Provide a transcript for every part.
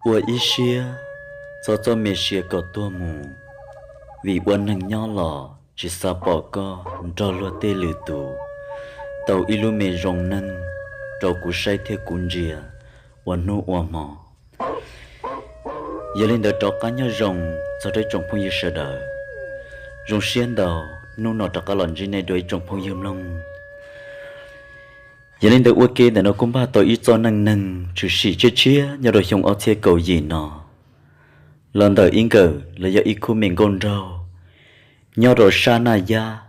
Ua ib siab txhob txoj me sia kom tuag mus, vim ua neeg nyob los tsis xav pom koj nrog luag tej lwm tus tau ib lub me zoo neej rau kuv saib thiab kuv ntsia ua hnub ua hmo. Yog li ntawd rov qab nyob zoo txog rau ib tsoom phooj ywg sawv daws. Zoo siab ntau, hnub no rov qab los ntsib nej dua ib tsoom phooj ywg mloog. Yog li ntawd ua ke ntawm no kuj npaj tau ib txoj neej neeg tshwm sim tshiab tshiab nyob rau xyoo ob txhiab kaum yim no, los ntawm ib nkawm los yog ib khub me nkauj nraug nyob rau sab Naj Yab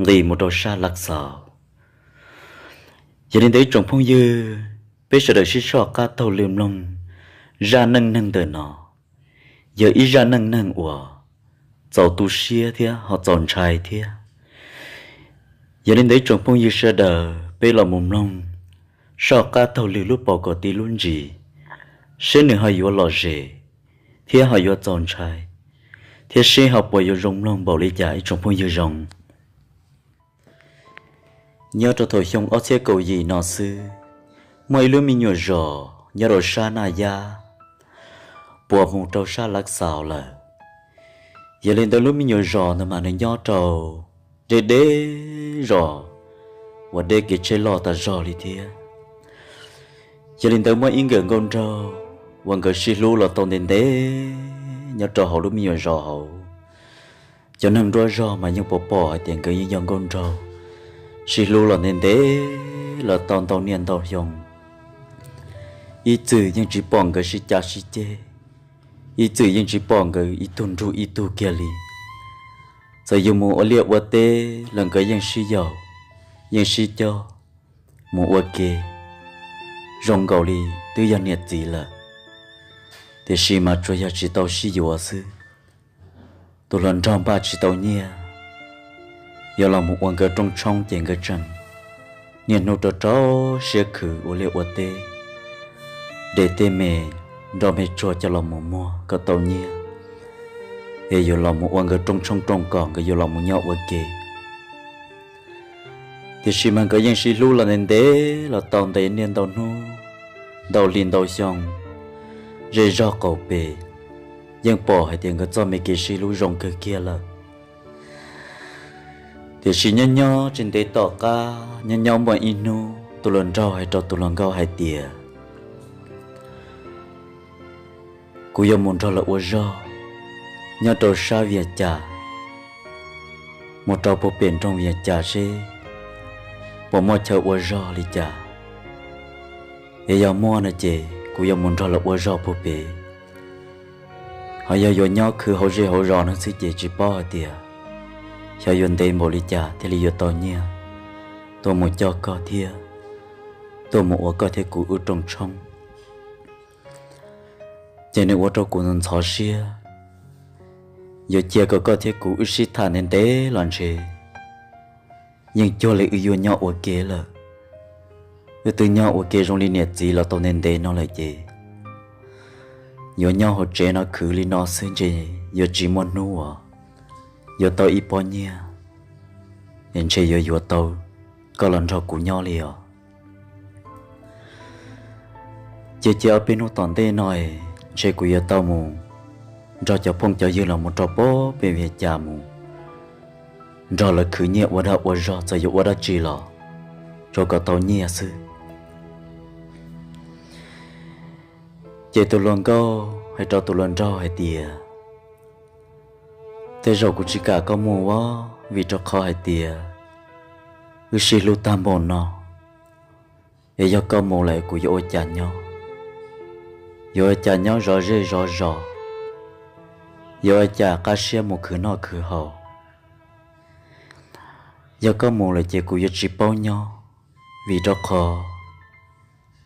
nqis mus rau sab Lav Xaus. Yog li ntawd ib tsoom phooj ywg, peb sawv daws sib soj qab taug lw mloog zaj neej neeg ntawm no. Yog ib zaj neej neeg uas txaus tu siab thiab ho txaus ntshai thiab. Yog li ntawd ib tsoom phooj ywg sawv daws, peb los mus mloog, soj qab taug lw lub paus kom tib lub ntsis, seb nws ho yuav lom zem thiab ho yuav txaus ntshai, thiab seb ho puas yuav zoo mloog npaum li cas ib tsoom phooj ywg zoo. Nyob rau thaum xyoo ob txhiab kaum yim no xwb, muaj ib lub me nyuam zos nyob rau sab Naj Yab puas mus rau sab Lav Xaus lawm. Yog li ntawd lub me nyuam zos ntawd mas nws nyob rau deb deb zos uas deb kev tsheb loj tas zog li thiab. Yog li ntawd muaj ib nkawm nkauj nraug uas nkawd sib hlub los tau ntev ntev nyob rau hauv lub me nyuam zos hauv. Cov neeg nruab zog mas yeej pom pom hais tias nkawd yeej yog nkauj nraug sib hlub los ntev ntev los tau ntau niaj ntau xyoo. Ib txwm yeej tsis pom nkawd sib cav sib ceg, ib txwm yeej tsis pom nkawd ib tug nrug ib tug kiag li. Txawm yus mus ua liaj ua teb los nkawd yeej sib yaum, yeej sib cog mus ua ke zoo nkaus li twb yog niam txiv lawm. Tiam sis mas tsuas yog tsis tau sib yuav xwb. Tus hluas nraug npaj tsis tau nyiaj yuav los mus ua nkawd rooj tshoob ces nkawd tseem niaj hnub rau rau siab khwv ua liaj ua teb, de tej me nroj me tsuag coj los mus muag kom tau nyiaj, es yuav los mus ua nkawd rooj tshoob rooj kos nkawd yuav los mus nyob ua ke. Tiam sis mas nkawd yeej sib hlub los ntev ntev los tau ntev niaj ntau hnub ntau hli ntau xyoo, zej zog qaum pem yeej pom hais tias nkawd txoj me kev sib hlub zoo kawg kiag lawm. Tiam sis nyob nyob tsis ntev tom qab, nyob nyob muaj ib hnub tus hluas nraug hais rau tus hluas nkauj hais tias, kuv yuav mus nrog lawv ua zog nyob rau sab Vias Cas, mus rau puag pem nroog Vias Cas seb puas muaj chaw ua zog li cas. Es yog muaj no ces kuv yuav mus nrog lawv ua zog puag pem. Ho yog yuav nyob khwv hauv zej hauv zos no xwb ces tsis paub hais tias xyov yuav ntev npaum li cas thiaj li yuav tau nyiaj tuaj mus coj koj thiab tuaj mus ua koj thiab kuv wb rooj tshoob. Ces nws ua rau kuv ntxhov siab. Yuav cia kom koj thiab kuv wb sib tham ntev ntev los ntshe yeej cuag li wb yuav nyob ua ke lawm. Wb twb nyob ua ke zoo li niam txiv los tau ntev ntev no lawm ces yuav nyob hauv tsev no khwv li no xwb ntshe yuav tsis muaj hnub uas yuav tau ib pob nyiaj, es ntshe yuav yuav tau koj los nrog kuv nyob li os. Ces cia ob peb hnub tom ntej no ntshe kuv yuav tau mus nrog cov phooj cov ywg los mus rau puag pem Vias Cas mus nrog lawv khwv nyiaj ua dag ua zog, txawm yuav ua dab tsi los tsuas kom tau nyiaj xwb. Ces tus hluas nkauj hais rau tus hluas nraug hais tias, tej zaum kuv tsis kam koj mus os, vim rau qhov hais tias wb sib hlub tag npaum no, es yog koj mus lawm kuv yuav ua cas nyob? Yuav ua cas nyob zov zej zov zos? Yuav ua cas qab siab mus khwv noj khwv haus? Yog koj mus lawm ces kuv yuav tsis paub nyob, vim rau qhov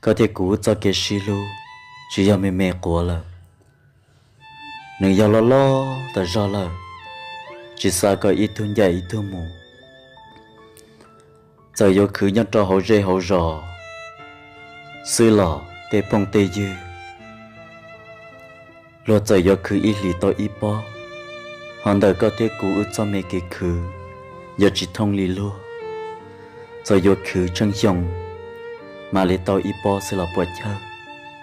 koj thiab kuv txoj kev sib hlub tsis yog me me quav lawm, nws yog loj loj tas zog lawm, tsis xav kom ib tug ncaim ib tug mus. Txawm yuav khwv nyob rau hauv zej hauv zos xwb los tej phooj tej ywg, luag txawm yuav khwv ib hlis tau ib pob, ho ntawm koj thiab kuv wb txoj me kev khwv yuav tsis thooj li luag. Txawm yuav khwv tsheej xyoo mam li tau ib pob xwb los puas chawj,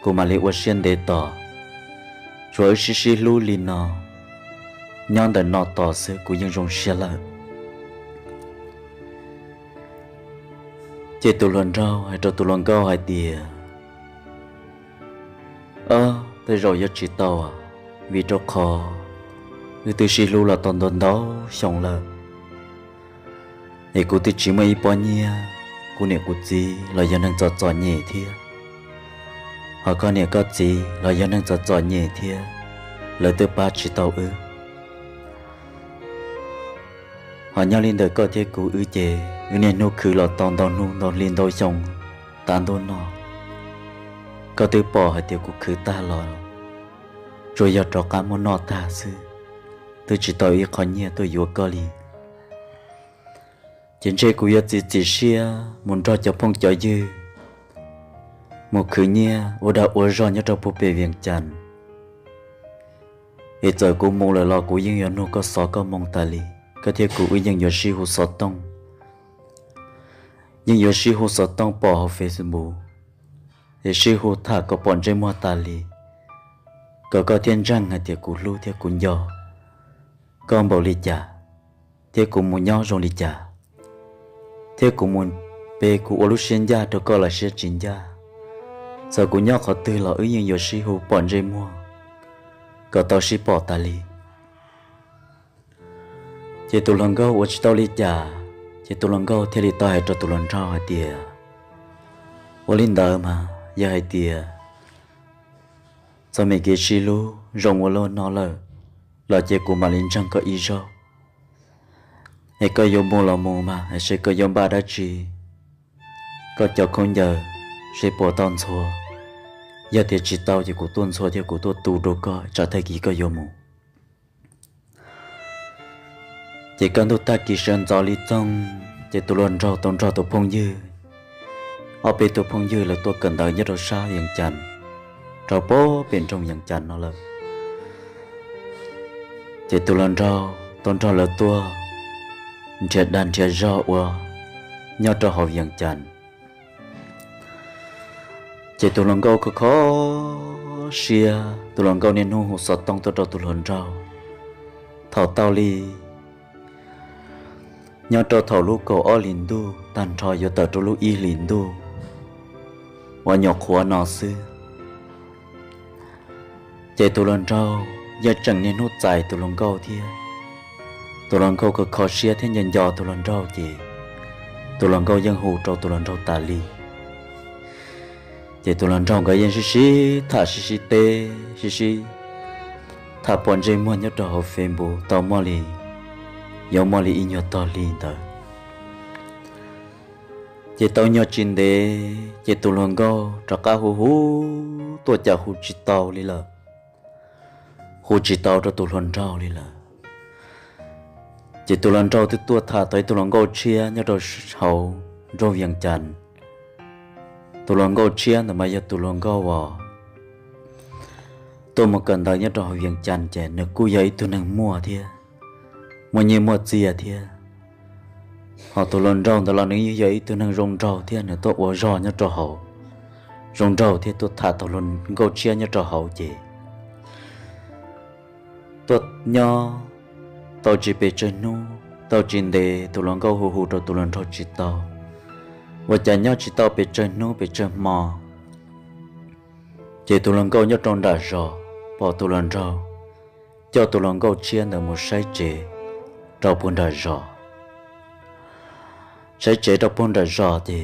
kuv mam li ua siab ntev tos Tsuas wb sib sib hlub li no, nyob ntawm no tos xwb kuv yeej zoo siab lawm. Ces tus hluas nraug hais rau tus hluas nkauj hais tias, Ob, tej zaum yuav tsis tau, vim rau qhov wb twb sib hlub los tau ntau ntau xyoo lawm, es kuv twb tsis muaj ib pob nyiaj, kuv niam kuv txiv los yog neeg txom txom nyem thiab, hos koj niam koj txiv los yog neeg txom txom nyem thiab, lawv twb pab tsis tau wb. Hos nyob li ntawm koj thiab kuv wb ces wb niaj hnub khwv los tau ntau hnub ntau hli ntau xyoo tav ntuj no. Koj twb pom hais tias kuv khwv tag los tsuas yog rov qab muab noj tag xwb, twb tsis tau ib qho nyiaj tuaj yuav koj li. Ces ntshe kuv yuav txiav txim siab mus nrog cov phooj cov ywg mus khwv nyiaj ua dag ua zog nyob rau puag pem Vias Cas. Es txawm kuv mus lawm los kuv yeej yuav nug koj xov koj moo tas li. Koj thiab kuv wb yeej yuav sib hu xov tooj, yeej yuav sib hu xov tooj pom hauv Facebook, es sib hu tham kom pom ntsej muag tas li, kom koj thiaj ntseeg hais tias kuv hlub thiab kuv nco koj npaum li cas, thiab kuv mus nyob zoo li cas, thiab kuv mus pe kuv ua lub siab ncaj rau koj los siab tsis ncaj. Txawm kuv nyob qhov twg los wb yeej yuav sib hu pom ntsej muag kom tau sib pom tas li. Ces tus hluas nkauj ua tsis tau li cas, ces tus hluas nkauj thiaj li tau hais rau tus hluas nraug hais tias, Ua li ntawd mas yog hais tias txoj me kev sib hlub zoo ua luaj no lawm los ces kuv mam li ntseeg koj ib zaug. Es koj yuav mus los mus mas, es seb koj yuav npaj dab tsi, koj cov khaub ncaws seb puas tau ntxhua. Yog tias tsis tau ces kuv tuaj ntxhua thiab kuv tuaj tu rau koj tsam tag kis koj yuav mus. Ces kaj ntug tag kis sawv ntxov li txoog, ces tus hluas nraug tau nrog tus phooj ywg, ob peb tug phooj ywg lawv tuaj kawm ntawv nyob rau sab Vias Cas, rau puag pem nroog Vias Cas no lawm. Ces tus hluas nraug tau nrog lawv tuaj nrhiav dag nrhiav zog ua nyob rau hauv Vias Cas. Ces tus hluas nkauj kho kho siab, tus hluas nkauj niaj hnub hu xov tooj tuaj rau tus hluas nraug. Thaum tau li nyob rau thaum lub kaum ob hlis ntuj tag nrho yuav tawm rau lub ib hlis ntuj uas nyuam qhuav no xwb, ces tus hluas nraug yeej tseem niaj hnub txais tus hluas nkauj thiab. Tus hluas nkauj kho kho siab thiab nco nco tus hluas nraug ces tus hluas nkauj yeej hu rau tus hluas nraug tas li. Ces tus hluas nraug nkawd yeej sib sib tham sib sib teb sib sib tham pom ntsej muag nyob rau hauv Facebook tau muaj li, yuav muaj li ib nyuag tog hli ntawd. Ces tau nyuag tsis ntev ces tus hluas nkauj rov qab hu hu tuaj cas hu tsis tau li lawm, hu tsis tau rau tus hluas nraug li lawm. Ces tus hluas nraug twb tuaj tham tau ib tug hluas nkauj tshiab nyob rau hauv nroog Vias Cas. Tus hluas nkauj tshiab ntawd mas yog tus hluas nkauj uas tuaj mus kawm ntawv nyob rau hauv Vias Cas ces nws kuj yog ib tug neeg muaj thiab, muaj nyiaj muaj txiag thiab. Ho tus hluas nraug ntawd los nws yeej yog ib tug neeg zoo nraug thiab nws tuaj ua zog nyob rau hauv, zoo nraug thiab tuaj tham tus hluas nkauj tshiab nyob rau hauv ces tuaj nyob tau tsis pes tsawg hnub tau tsis ntev tus hluas nkauj hu hu rau tus hluas nraug tsis tau. Ua cas nyob tsis tau pes tsawg hnub pes tsawg hmo ces tus hluas nkauj nyob rau nram zos pom tus hluas nraug coj tus hluas nkauj tshiab ntawd mus saib tsev rau puag nram zos. Saib tsev rau puag nram zos ces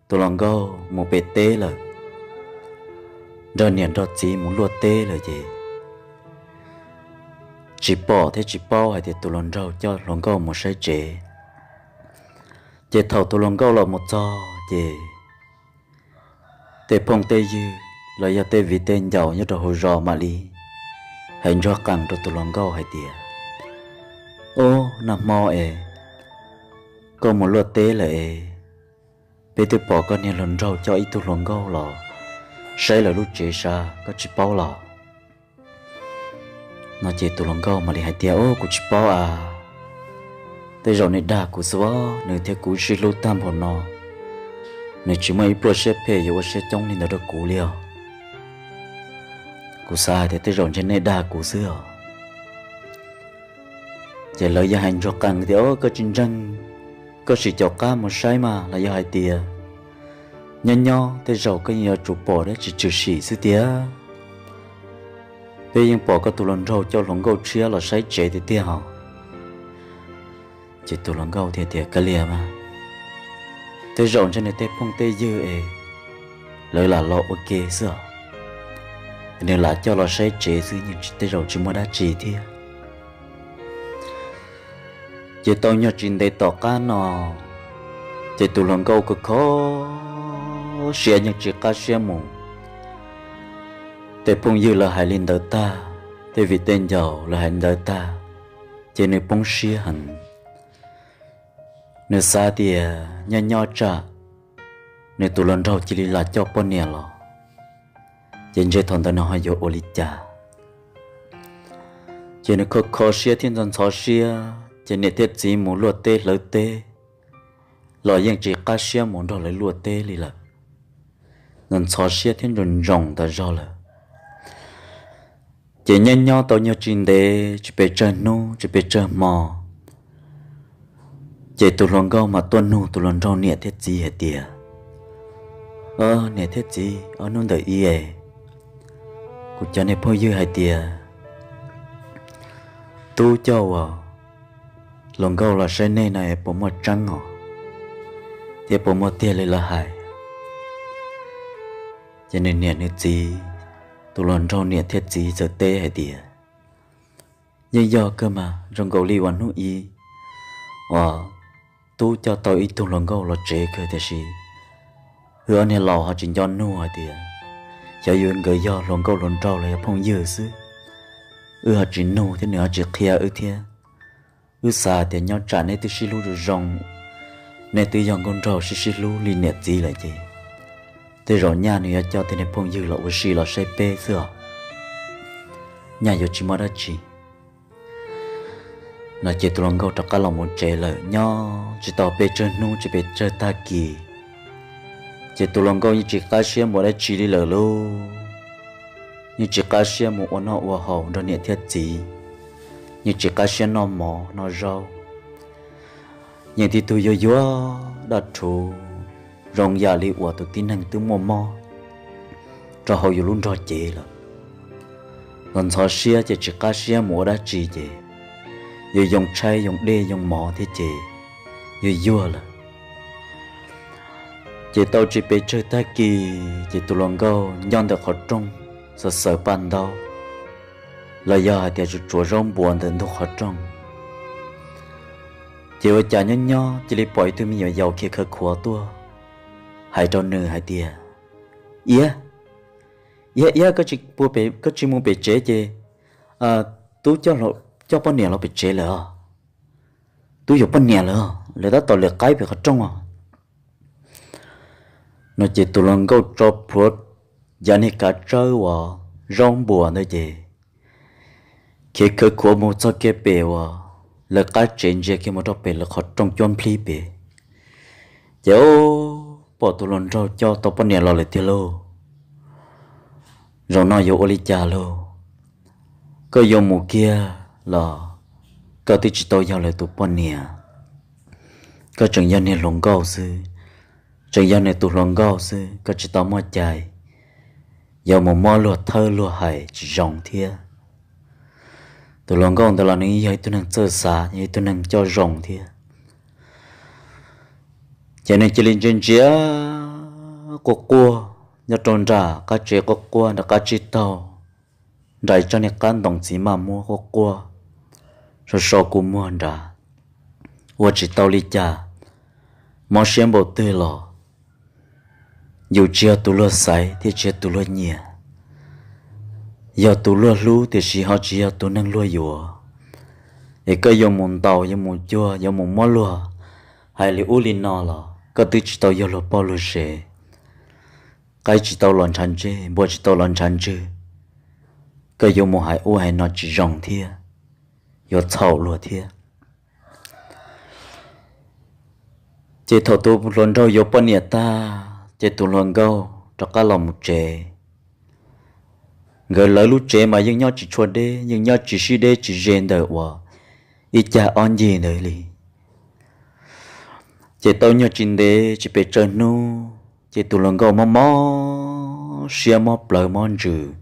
tus hluas nkauj mus pem teb lawm, nrog niam nrog txiv mus luaj teb lawm ces tsis pom thiab tsis paub hais tias tus hluas nraug coj hluas nkauj mus saib tsev. Ces thaum tus hluas nkauj los mus txog ces tej phooj tej ywg los yog tej viv tej ncaus nyob rau hauv zos mam li hais ntsuag qees rau tus hluas nkauj hais tias, Ob, nag hmo es koj mus luaj teb lawm es peb twb pom koj niag hluas nraug coj ib tug hluas nkauj los saib lawv lub tsev sav, koj tsis paub los? No ces tus hluas nkauj mam li hais tias, Ob, kuv tsis paub a. Tej zaum nws dag kuv xwb, nws thiab kuv sib hlub tag npaum no, nws tsis muaj ib pluaj siab phem yuav ua siab coob li ntawd rau kuv li os. Kuv xav hais tias tej zaum ntshe nej dag kuv xwb os. Ces lawv yog hais ntsuag qees tias, Au, koj tsis ntseeg, koj sim caum qab mus saib mas, los yog hais tias nyob nyob tej zaum koj yeej yuav tsum pom dab tsi tshwm sim xwb tiag. Peb yeej pom koj tus hluas nraug coj hluas nkauj tshiab los saib tsev tiag tiag hos. Ces tus hluas nkauj thiaj tias, Kav liam mas, tej zaum ntshe nws tej phooj tej ywg es lawv lam los ua ke xwb os. Nws lam coj los saib tsev xwb, tej zaum tsis muaj dab tsi thiab. Ces tau nyuag tsis ntev tom qab no, ces tus hluas nkauj kho kho siab yeej tsis qab siab mus. Tej phooj ywg lawv hais li ntawd tag, tej viv tej ncaus lawv hais li ntawd tag, ces nws poob siab heev. Nws xav tias nyob nyob tsam nws tus hluas nraug cia li lam coj poj niam los, ces ntshe thaum ntawd nws ho yuav ua li cas. Ces nws kho kho siab thiab ntxhov ntxhov siab, ces niam thiab txiv mus luaj teb hlawv teb los yeej tsis qab siab mus nrog lawv luaj teb li lawm. Ntxhov ntxhov siab thiab ntsoos ntsoos tas zog lawm. Ces nyob nyob tau nyuag tsis ntev, tsis pes tsawg hnub tsis pes tsawg hmo, ces tus hluas nkauj mas tuaj nug tus hluas nraug niam thiab txiv hais tias, Niam thiab txiv, ob hnub ntawm i es kuv cov niag phooj ywg hais tias tub coj uas hluas nkauj los saib nej no es puas muaj tseeb os, thiab puas muaj tiag li lawv hais? Ces nws niam nws txiv, tus hluas nraug niam thiab txiv txawm teb hais tias, Yeej yog kawg mas, zoo nkaus li uas hnub i uas tub coj tau ib tug hluas nkauj los tsev kawg, tiam sis wb ob niag laus ho tsis nco nug hais tias xyov yus nkawd yog hluas nkauj hluas nraug los yog phooj ywg xwb. Wb ho tsis nug thiab nws ho tsis qhia wb thiab. Wb xav tias nyob tsam neb twb sib hlub zoo zoo, neb twb yog nkauj nraug sib sib hlub li niam txiv lawm ces tej zaum nyaj nws yuav coj tej niag phooj ywg los ua si los saib peb xwb os, nyaj yuav tsis muaj dab tsi. No ces tus hluas nkauj rov qab los mus tsev lawm. Nyob tsis tau pes tsawg hnub tsis pes tsawg tag kis, ces tus hluas nkauj yeej tsis qab siab mus dab tsi li lawm lauj. Yeej tsis qab siab mus ua noj ua haus nrog niam thiab txiv, yeej tsis qab siab noj mov noj zaub. Yeej tib tug yuag yuag daj rhuv, zoo yam li uas tus tib neeg twb muaj mob rau hauv yus lub nrog cev lawm. Los ntxhov siab ces tsis qab siab mus ua dab tsi ces yus yoo tshaib yoo dej yoo mov thiab ces yuag yuag lawm. Ces tau tsis pes tsawg tag kis ces tus hluas nkauj nyob ntawm qhov rooj, xaws xaws paj ntaub, los yog hais tias tsuas tsuav zaub npuas ntawm ntug qhov rooj. Ces ua cas nyob nyob cia li pom ib tug me nyuam yaus khiav khawv khuav tuaj hais rau nws hais tias, Iab, iab iab, koj tsis mus pem tsev ces tub coj poj niam los pem tsev lawm os. Tub yuav poj niam lawm, lawv tab tom lwm qaib pem qhov rooj os. No ces tus hluas nkauj tso plhuav yav niag kav tsawb uas zaub npuas ntawd ces khiav khawv khuav mus txog kiag pem uas lawv qab tsev, ntsia kiag mus rau pem lawv qhov rooj cuab nplhib pem. Ces pom tus hluas nraug coj tau poj niam los lawm tiag lauj. Zaum no yuav ua li cas lauj? Koj yuav mus kiag los koj twb tsis tau yog lawv tus poj niam, koj tseem yog niag hluas nkauj xwb, tseem yog nws tus hluas nkauj xwb, koj tsis tau muaj cai yuav mus muab luag thawb luag hais tsis zoo thiab. Tus hluas nkauj ntawd los nws yog ib tug neeg txawj xav, yog ib tug neeg coj zoo thiab. Ces nws cia li ntsia ntsia quaj quaj nyob rau nram qab tsev, quaj quaj nram qab tsib taug, nram ib tsob niag qab ntoo txiv maj muab, quaj quaj so so kua muag nrad, ua tsis tau li cas, mob siab npaum twg los yus tsis yog tus luag xaiv thiab tsis yog tus luag nyiam, yog tus luag hlub tiam sis ho tsis yog tus neeg luag yuav. Es koj yuav mus ntaus, yuav mus cuag, yuav mus muab luag hais li ub li no los koj twb tsis tau yog luag poj luag sev, qaib tsis tau los ntshav ntseg, npua tsis tau los ntshav ntswg, koj yuav mus hais ub hais no tsis zoo thiab, yuav txhaum luag thiab. Ces thaum tus hluas nraug yuav poj niam tag ces tus hluas nkauj rov qab los mus tsev. Nkawd lawv lub tsev mas yeej nyob tsis tshua deb, yeej nyob tsis sib deb tsis ze ntawm uas ib cag ob ncig ntawd li. Ces tau nyuag tsis ntev tsis pes tsawg hnub, ces tus hluas nkauj mob mob siab mob plawv mob ntsws,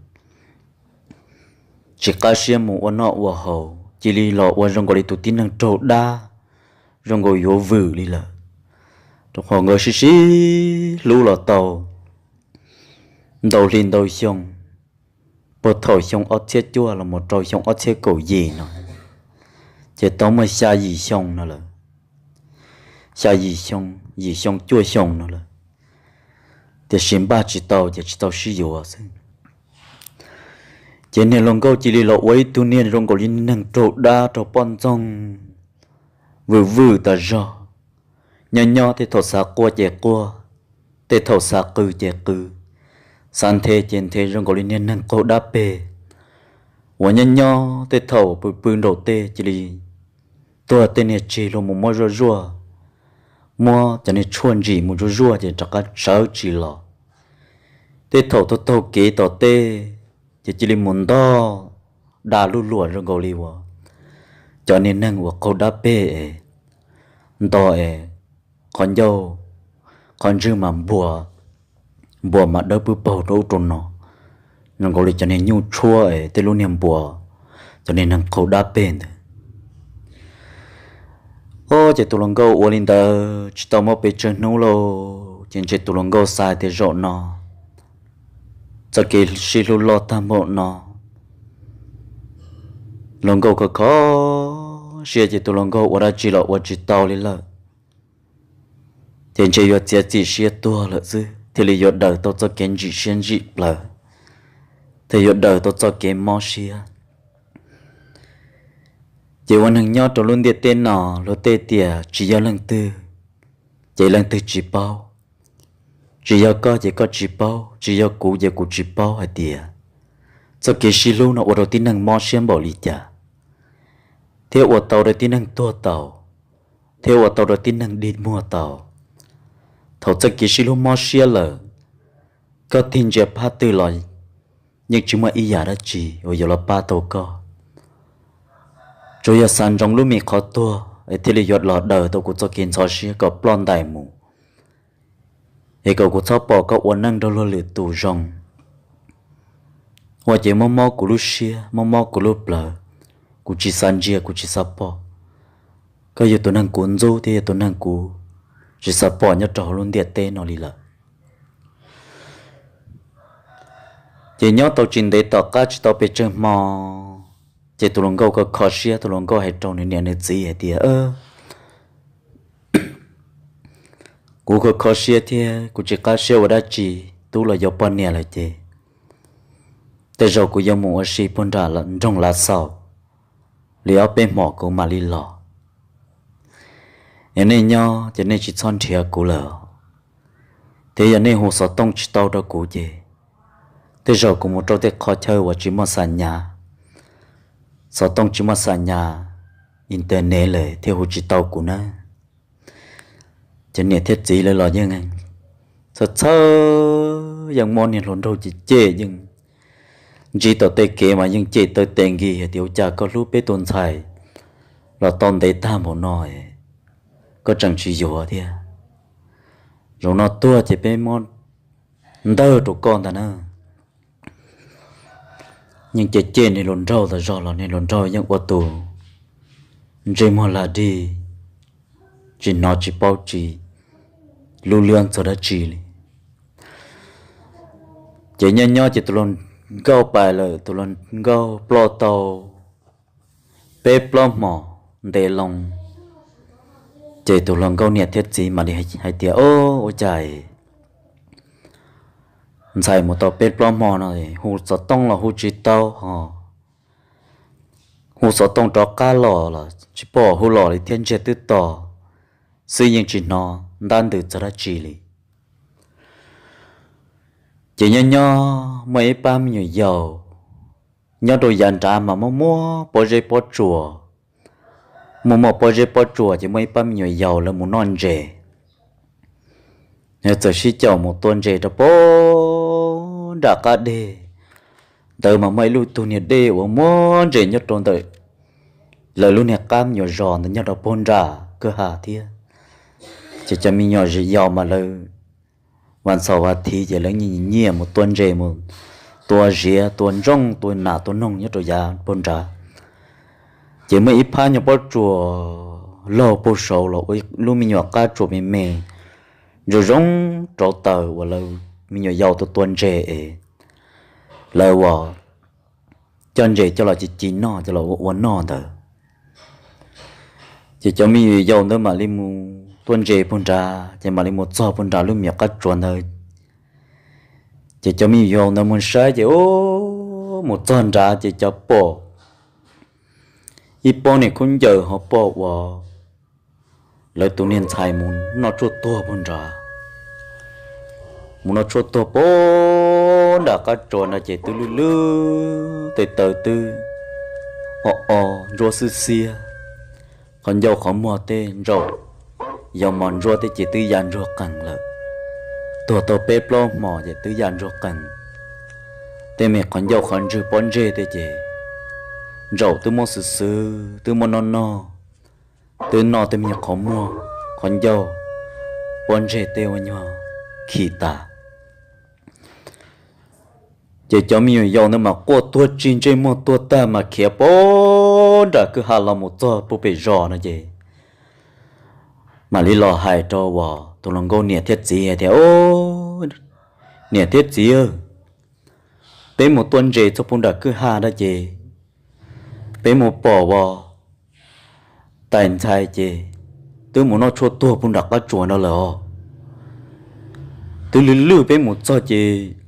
tsis qab siab mus ua noj ua haus, cia li los ua zoo nkaus li tus tib neeg raug dab, zoo nkaus yuav vwm li lawm. Rau qhov nkawd sib sib hlub los tau ntau hli ntau xyoo, puag thaum xyoo ob txhiab cuaj los mus rau xyoo ob txhiab kaum yim no, ces tau muaj xya yim xyoo no lawm. Xya yim xyoo, yim xyoo cuaj xyoo no lawm, tiam sis npaj tsis tau ces tsis tau sib yuav xwb. Ces niag hluas nkauj cia li los ua ib tug niag zoo nkaus li neeg raug dab raug poj ntxoog, vwm vwm tas zog. Nyob nyob tej thaum xav quaj ces quaj, tej thaum xav qw ces qw, xav nthe ces nthe zoo nkaus li niag neeg qaug dab peg. Uas nyob nyob tej thaum pw pw nraum tej cia li tuag tej niag tsig luag mus muab zuaj zuaj, muab cov niag tshuaj ntsim mus zuaj zuaj ces rov qab sawv tsis los. Tej thaum taug taug kev tom tej, ces cia li mus ntog da lub luam zoo nkaus li uas cov niag neeg uas qaug dab peg es nto es qhov ncauj qhov ntswg mas npuas, npuas mas dawb pwb paug rau ub rau no, zoo nkaus li cov niag nyuj tshuab es tej lub niag npuas cov niag neeg qaug dab peg ntawd. Ob, ces tus hluas nkauj ua li ntawd tsis tau muaj pes tsawg hnub lauj, ces ntshe tus hluas nkauj xav tias zaum no txoj kev sib hlub loj tag npaum no, hluas nkauj kho kho siab ces tus hluas nkauj ua dab tsi los ua tsis tau li lawm. Ces ntshe yuav txiav txim siab tuag lawm xwb thiaj li yuav daws tau txoj kev ntsim siab ntsim plawv, thiaj yuav daws tau txoj kev mob siab. Ces ua neeg nyob rau lub ntiaj teb no luag tej tias tsis yog leej twg ces leej twg tsis paub, tsis yog koj ces koj tsis paub, tsis yog kuv ces kuv tsis paub hais tias txoj kev sib hlub no ua rau tib neeg mob siab npaum li cas, thiab ua tau rau tib neeg tuag tau, thiab ua tau rau tib neeg dig muag tau. Thaum txoj kev sib hlub mob siab lawm, koj tig ntsia phab twg los yeej tsis muaj ib yam dab tsi uas yuav los pab tau koj. Tsuas yog xav ntsoov lub me qhov tuag es thiaj li yuav los daws tau kuv txoj kev ntxhov siab kom ploj ntais mus, es kom kuv txhob pom koj ua neej nrog luag lwm tus zoo. Ua ces mob mob kuv lub siab, mob mob kuv lub plawv, kuv tsis xav ntsia, kuv tsis xav pom. Koj yog tus neeg kuv ntxub thiab yog tus neeg kuv tsis xav pom nyob rau hauv lub ntiaj teb no li lawm. Ces nyob tau tsis ntev tom qab tsis tau pes tsawg hmo, ces tus hluas nkauj kho kho siab, tus hluas nkauj hais rau nws niam nws txiv hais tias, kuv kho kho siab thiab kuv tsis qab siab ua dab tsi, tub los yuav poj niam lawm ces tej zaum kuv yuav mus ua si puag nram nroog Lav Xaus li ob peb hmos kuv mam li los. Yog nej nyob ces nej tsis txhob nrhiav kuv lawm, thiab yog nej hu xov tooj tsis tau rau kuv ces tej zaum kuv mus rau tej qhov chaw uas tsis muaj xa nyas, xov tooj tsis muaj xa nyas, internet lawm thiaj hu tsis tau kuv na. Ces niam thiab txiv lawv los yeej txhawj txhawj, yeej muab niag hluas nraug cem cem, yeej ntsib tom tej kev mas yeej cem taw tes nkis hais tias ua cas koj hlub peb tus ntxhais los tau ntev tag npaum no, koj tseem tsis yuav thiab. Zaum no tuag ces peb muab ntawg rau koj ntag na. Yeej cem cem niag hluas nraug tas zog los niag hluas nraug yeej ua tus ntsej muag lag dig, tsis hnov tsis paub tsis lub liab txog dab tsi li. Ces nyob nyob ces tus hluas nkauj pais lawm, tus hluas nkauj ploj tau peb plaub hmos ntev loo, ces tus hluas nkauj niam thiab txiv mam li hais tias, Ua cas ntxhais mus tau peb plaub hmo no hu xov tooj los hu tsis tau ho, hu xov tooj rov qab los los tsis pom hu los li thiab, ntsiag twb to xwb yeej tsis hnov ntab ntws txog dab tsi li. Ces nyob nyob muaj ib pab me nyuam yaus nyob rau yav nrad mas muaj muaj pob zeb pob tsuas, muaj muaj pob zeb pob tsuas ces muaj ib pab me nyuam yaus lawv mus noj ntses. Txawm sib caum mus tua ntses rau pem nram qab deg, ntawd mas muaj ib lub tug niag dej uas muaj ntses nyob rau ntawm lawv lub niag qab me nyuam zos ntawd nyob rau puag nram kwj ha thiab. Ces cov me nyuam yaus mas lawv vas ntxhaum vas thiv ces lawv nyiam nyiam mus tua ntses, mus tua ziav, tua ntsooj, tua nas, tua noog nyob rau yav puag nrad. Ces muaj ib phab nyuag pob tsuas laug puag saud los ua ib lub me nyuam qab tsuas me me, zoo zoo rauv taws uas lawv me nyuam yaus tua tua ntses es lawv uas coj ntses coj los ci ci noj, coj los ua ua noj ntawd. Ces cov me nyuam yaus ntawd mam li mus tua ntses puag nrad, ces mam li mus txog puag nrad lub me nyuam qab tsuas ntawd. Ces cov me nyuam yaus ntawd mus saib ces mus txog nrad ces cov pom ib pob niag khaub ncaws ho pom uas lawv tus niag ntxhais mus noj tshuaj tuag puag nrad. Mus noj tshuaj tuag puag nram qab tsuas no ces twb lwj lwj, tej taw twb o o, ntsuab xwb xiab, qhov ncauj qhov muag tej ntsaum, yog mos ntsuab tej ces twb ya ntsuag qees lawm. Tuag tau peb plaub hmos ces twb ya ntsuag qees. Tej me qhov ncauj qhov ntswg pob ntseg tej ces ntsaum twb muab xwb xwb, twb muab noj noj, twb noj tej me nyuag qhov muag, qhov ncauj, pob ntseg tej ua nyuag khi tas. Ces cov me nyuam yaus ntawd mas quaj tuag tsis ntsej muag tuag tag mas khiav puag nram kwj ha los mus txog puag pem zos no ces mam li los hais rau uas tus hluas nkauj niam thiab txiv hais tias, Niam thiab txiv, peb mus tua ntses txog puag nram kwj ha na ces peb mus pom uas tais ntxhais ces twb mus noj tshuaj tuag puag nram qab tsuas no lawm os. Twb lwj lwj peb mus txog ces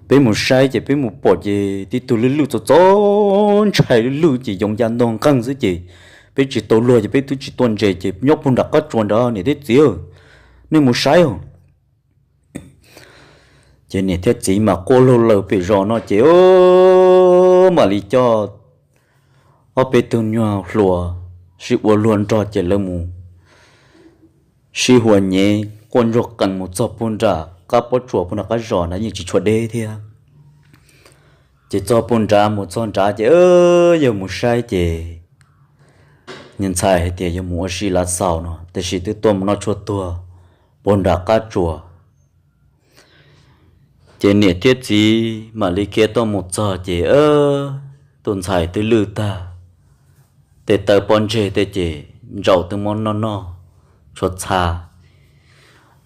peb mus saib ces peb mus pom ces tib tug lwj lwj txom txom ntshai lwj lwj ces yoov ya ntog nqeeg xwb ces peb tsis tau luag ces peb twb tsis tua ntses ces nyob puag nram qab tsuas nrad niam thiab txiv, nej mus saib os. Ces niam thiab txiv mas quaj laug laws pem zos no ces mam li coj ob peb tug nyuag hluas sib ua luag nrog ces lawv mus sib hua nyev quaj ntsuag qees mus txog puag nram qab pob tsuas puag nram qab zos na yeej tsis tshua deb thiab. Ces txog puag nrad, mus txog nrad ces yog mus saib ces niag ntxhais hais tias yog mus ua si lav xaus no tiam sis twb tuaj mus noj tshuaj tuag puag nram qab tsuas. Ces niam thiab txiv mam li khiav tuaj mus txog ces tus ntxhais twb lwj tag, tej taw pob ntseg tej ces ntsaum twb muab noj noj, tshuav txha,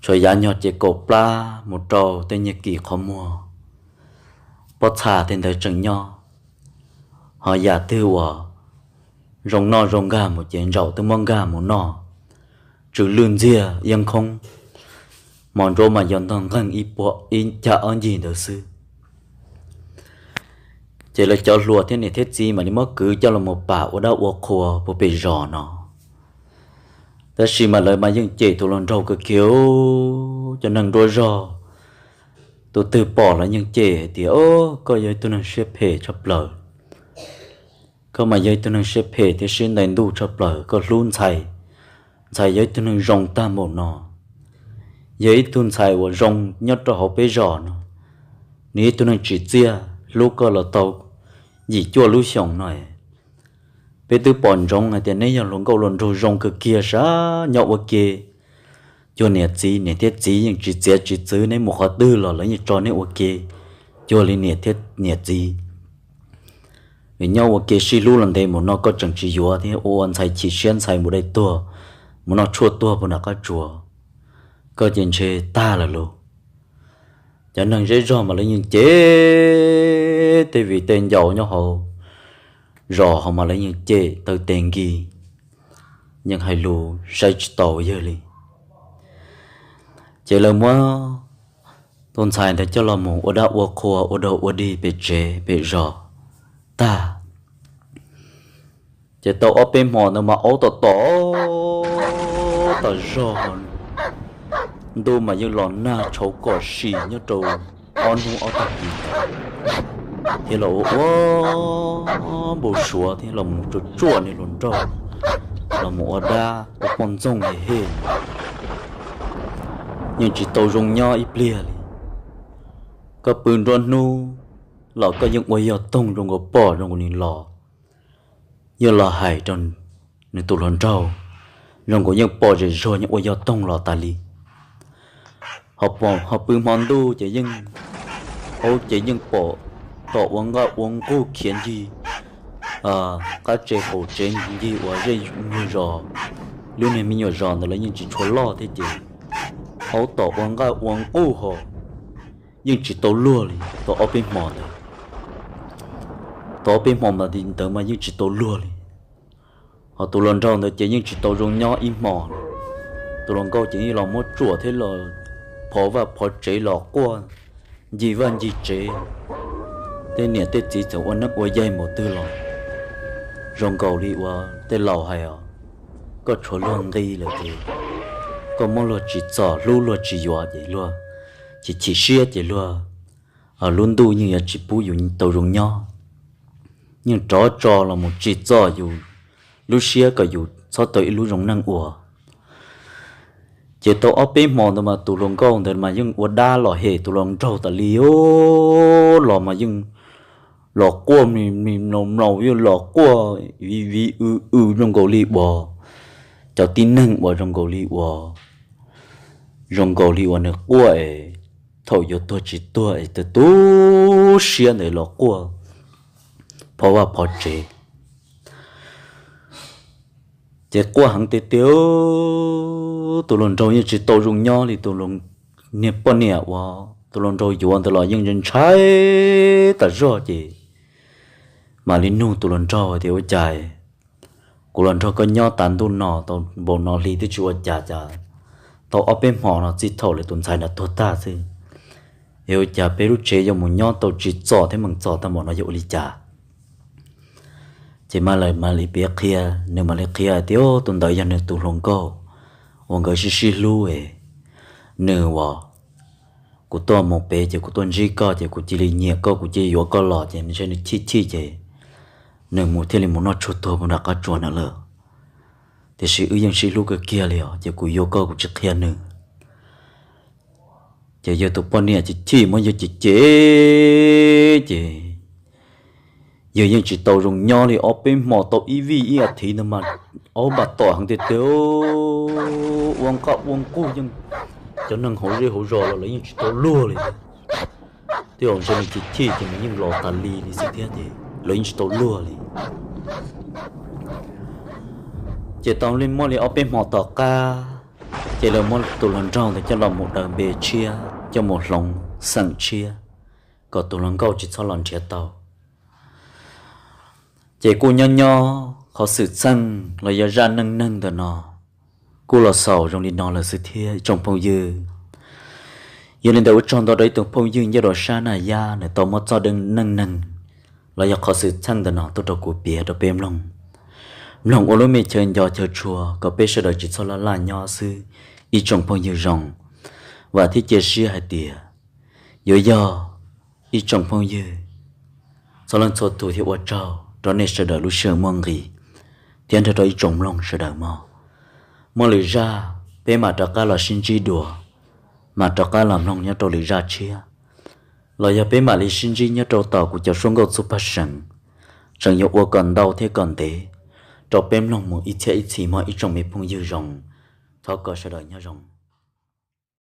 tshuav yav nyuag ces kaum plab mus rau tej nyuag kis qhov muag, pob txha tej ntawd tseem nyob. Ho yam twg uas zoo noj zoo nkag mus ces ntsaum twb muab nkag mus noj, tsw lwj ntxiag iab nkhoob, mos ntsuab mas yog ntog nqeeg ib puag ib cag ob ncig ntawd xwb. Ces lawv cov hluas thiab niam thiab txiv mam li muab kwv coj los mus pam ua dab ua qhua puag pem zos no. Tab sis mas lawv mas yeej cem tus hluas nraug kawg kiag, cov neeg nruab zog tus twg pom los yeej cem hais tias, Au, koj yog ib tug neeg siab phem tshaj plaws. Koj mas yog ib tug neeg siab phem thiab siab ntais ntuj tshaj plaws, koj hlub ntxhais. Ntxhais yog ib tug neeg zoo tag npaum no, yog ib tug ntxhais uas zoo nyob rau hauv peb zos no, nws ib tug neeg tsim txiaj hlub koj los tau yim cuaj lub xyoos no. Peb twb pom ntsoov hais tias neb yog hluas nkauj hluas nraug zoo kawg kiag sab nyob ua ke cuag niam txiv, niam thiab txiv yeej tsis txiav tsis txwv neb mus qhov twg los lawv yeej tso neb ua ke cuag li niam thiab niam txiv. Nyob ua ke sib hlub los ntev mus no koj tseem tsis yuav thiab ua ua ntxhais chim siab ntxhais mus dai tuag, mus noj tshuaj tuag puag nram qab tsuas, koj ces ntshe tag lawm lauj. Cov neeg zej zog mas lawv yeej cem, tej viv tej ncaus nyob hauv zos hauv mas lawv yeej cem taw tes nkis, yeej hais lus saib tsis taus yawg li. Ces lawv muab tus ntxhais ntawd coj los mus ua dab ua qhua ua dog ua dig pem tsev pem zos tag. Ces tau ob peb hmo ntawd mas aub tom tom tom zog, ntuj mas yeej los nag tshauv kom sim nyob rau ob hnub ob tag kis ntawd, thiab los ua ua npau suav thiab los mus tsuaj tsuaj niag hluas nraug, los mus ua dab ua poj ntxoog hem hem, yeej tsis tau zoo nyob ib pliag li. Koj pw nruab hnub los koj yeej ua yog toog zoo nkaus pom zoo nkaus li los, yeej los hais rau nws tus hluas nraug zoo nkaus yeej pom zem zog yeej ua yog toog los tas li. Ho pw hmo ntuj ces yeej, aub ces yeej pom tom ua nqaj ua nqug khiav ncig qab tsev qaum tsev ncig uas zej nyuag zos, lub niag me nyuam zos ntawd los yeej tsis tshua loj thiab ces aub tom ua nqaj ua nqug ho yeej tsis tau luag li tau ob peb hmo ntawd. Tau ob peb hmo mas ntawd mas yeej tsis tau luag li. Ho tus hluas nraug ntawd ces yeej tsis tau zoo nyob ib hmo. Tus hluas nkauj ces yeej los muab tsuam thiab los phov vaj phov tsev los quaj ncig vaj ncig tsev. Tej niam tej txiv txawm ua neeb ua yaig npaum twg los zoo nkaus li uas tej laus hais os, koj tshuav luag nqi lawm ces koj muab luag tsim txom hlub luag tsis yuav ces luag chim chim siab ces luag lub ntuj yeej yuav tsis pub yus tau zoo nyob, yeej rov tso los mus tsim txom yus lub siab kom yus txhob tau ib lub zoo neej ua. Ces tau ob peb hmo ntawd mas tus hluas nkauj ntawd mas yeej ua dab los hem tus hluas nraug tas li os, los mas yeej los quaj mli mli mlaus mlaus, yeej los quaj viv viv w w zoo nkaus li uas cov tib neeg uas zoo nkaus li uas zoo nkaus li uas nws quaj es thaum yuav tuag tsis tuag es tu siab ntawd los quaj phov vaj phov tsev. Ces quaj heev tiag tiag, tus hluas nraug yeej tsis tau zoo nyob li. Tus niag poj niam uas tus hluas nraug yuav ntawd los yeej ntshai tas zog ces mam li nug tus hluas nraug tias, ua cas kuv los nrog koj nyob tas ntuj no tau npaum no hli twb tsis ua cas cas, tau ob peb hmo no txij thaum lawv tus ntxhais ntawd tuag tag xwb es ua cas peb lub tsev yuav mus nyob tau tsis txom thiab meem txom tag npaum no yog ua li cas? Ces mam li piav qhia, nws mam li qhia tias tus ntawd yog nws tus hluas nkauj uas nkawd sib sib hlub es nws uas kuv tuaj mus pem ces kuv tuaj ntsib koj ces kuv cia li nyiam koj, kuv cia li yuav koj los ces nws ntshe nws chim chim ces nws mus thiaj li mus noj tshuaj tuag puag nram qab tsua na lawm. Tiam sis wb yeej sib hlub kawg kiag li os ces kuv yuav koj kuv tsis qhia nws. Ces yawg tus poj niam ces chim muab yawg cem cem ces yawg yeej tsis tau zoo nyob li ob peb hmo tau ib vij ib as thiv ntawd mas aub npam tom heev tiag tiag, ua nqaj ua nqug yeej cov neeg hauv zej hauv zos los lawv yeej tsis tau luag li. Twb yog ntshe nws chim chim ces nws yeej los tas li li xwb thiab ces lawv yeej tsis tau luag li. Ces tau li muaj li ob peb hmo tom qab ces lawv muab tus hluas nraug ntawd coj los mus daws npe tshiab, coj mus hloov xeem tshiab kom tus hluas nkauj tsis txhob los nrhiav tau. Ces kuj nyob nyob qhov xwm txheej los yog zaj neej neeg ntawm no kuj los xaus zoo li no lawm xwb thiab ib tsoom phooj ywg. Yog li ntawd ua tsaug ntau rau ib tsoom phooj ywg nyob rau sab Naj Yab nws tau muab txoj dab neej neeg los yog qhov xwm txheej ntawm no tuaj rau kuv piav rau peb mloog. Mloog ua lub me chaw nco chaw tshua kom peb sawv daws tsis txhob laj laj nyob xwb ib tsoom phooj ywg zoo. Vam thiab cia siab hais tias yuav yog ib tsoom phooj ywg txhua leej txhua tus thiab ua tsaug rau nej sawv daws lub sij hawm muaj nqis thiab nrog rau ib tsoom mloog sawv daws mog. Muaj lwm zaj peb mam rov qab los sib ntsib dua, mam rov qab los mloog nyob rau lwm zaj tshiab, los yog peb mam li sib ntsib nyob rau tom kuv cov suab nkauj txuj paj seem, tseem yuav ua kom ntau thiab kom ntev rau peb mloog mus ib txhiab ib txhis mog ib tsoom me phooj ywg zoo. Thov kom sawv daws nyob zoo.